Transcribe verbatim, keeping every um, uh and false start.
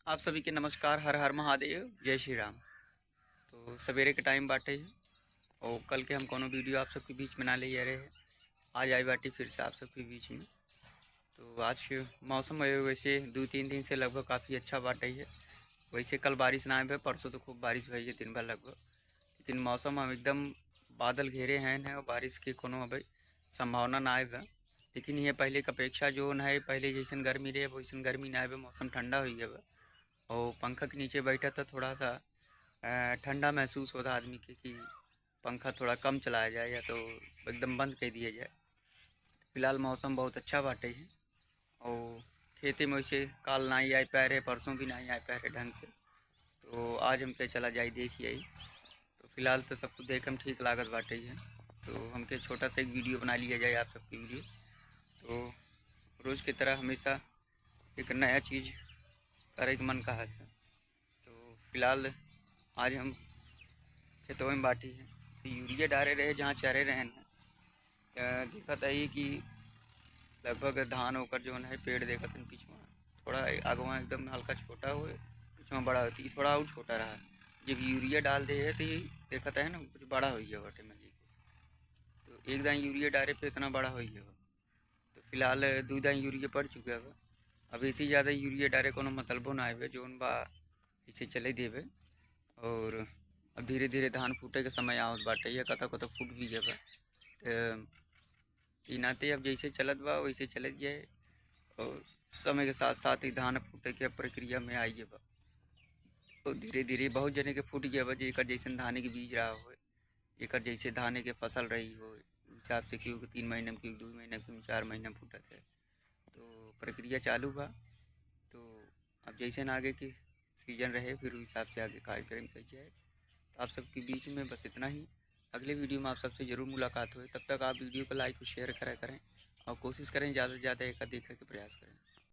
आप सभी के नमस्कार, हर हर महादेव, जय श्री राम। तो सवेरे के टाइम बाटे ही, और कल के हम कोनो वीडियो आप सबके बीच में ना ले आ रहे हैं। आज आई बाटी फिर से आप सबके बीच में। तो आज के मौसम है वैसे दो तीन दिन से लगभग काफ़ी अच्छा बाटे ही है। वैसे कल बारिश ना आए, परसों तो खूब बारिश भई है दिन भर लगभग, लेकिन मौसम अब एकदम बादल घेरे हैं, हैं और बारिश के कोनो अबे संभावना ना आए बा। लेकिन ये पहले के अपेक्षा जो है, पहले जैसन गर्मी रहे वैसन गर्मी ना आए बा, मौसम ठंडा हो गया बा। और पंखा के नीचे बैठा तो थोड़ा सा अ, ठंडा महसूस होता आदमी के कि पंखा थोड़ा कम चलाया जाए या तो एकदम बंद कर दिया जाए। फिलहाल मौसम बहुत अच्छा बाटे है और खेते में वैसे काल ना ही आए पा रहे, परसों भी ना ही आए पा रहे ढंग से, तो आज हम कहे चला जाए देख ही आई। तो फिलहाल तो सब कुछ देखे में ठीक लागत बाटे है, तो हमके छोटा सा एक वीडियो बना लिया जाए आप सबके लिए। तो रोज़ की तरह हमेशा एक नया चीज़ करे के मन कहा था। तो फिलहाल आज हम खेतवा में बाटी हैं, तो यूरिया डारे रहे जहाँ चरे रहे हैं, तो देखत है कि लगभग धान ओकर जौन है पेड़ देखत हैं पिछवा, थोड़ा आगवा एकदम हल्का छोटा होए, पिछवा बड़ा होती, थोड़ा और छोटा रहा। जब यूरिया डाल दे है तो ये देखत है ना कुछ बड़ा हो गया बाटे मजे के। तो एक दाई यूरिया डारे पे इतना बड़ा हो गया बा। तो फिलहाल दू दाई यूरिया पड़ चुका बा। अब ऐसे ज़्यादा यूरिया डारे कोनो मतलबो ना आवे, जौन बा इसे चले देबे। और अब धीरे धीरे धान फूटे के समय आवत बाटे, या कतौ कतौ फूट भी गया बा। तो ई नाते अब जैसे चलत बा वैसे चलत जाए, और समय के साथ साथ ही धान फूटे के प्रक्रिया में आई बा। और धीरे धीरे बहुत जने के फूट गया बा, जेकर जैसन धाने के बीज रहा हो, जेकर जैसे धाने के फसल रही हो, हिसाब से केहू के तीन महीने में, केहू के दू महीने में, केहू के चार महीने में फूटत है। तो प्रक्रिया चालू बा। तो अब जैसे ना आगे के सीजन रहे, फिर उस हिसाब से आगे कार्यक्रम कइल जाए। तो आप सबके बीच में बस इतना ही। अगले वीडियो में आप सबसे ज़रूर मुलाकात होए। तब तक आप वीडियो को लाइक और शेयर करा करें और कोशिश करें ज़्यादा से ज़्यादा एका देखे के प्रयास करें।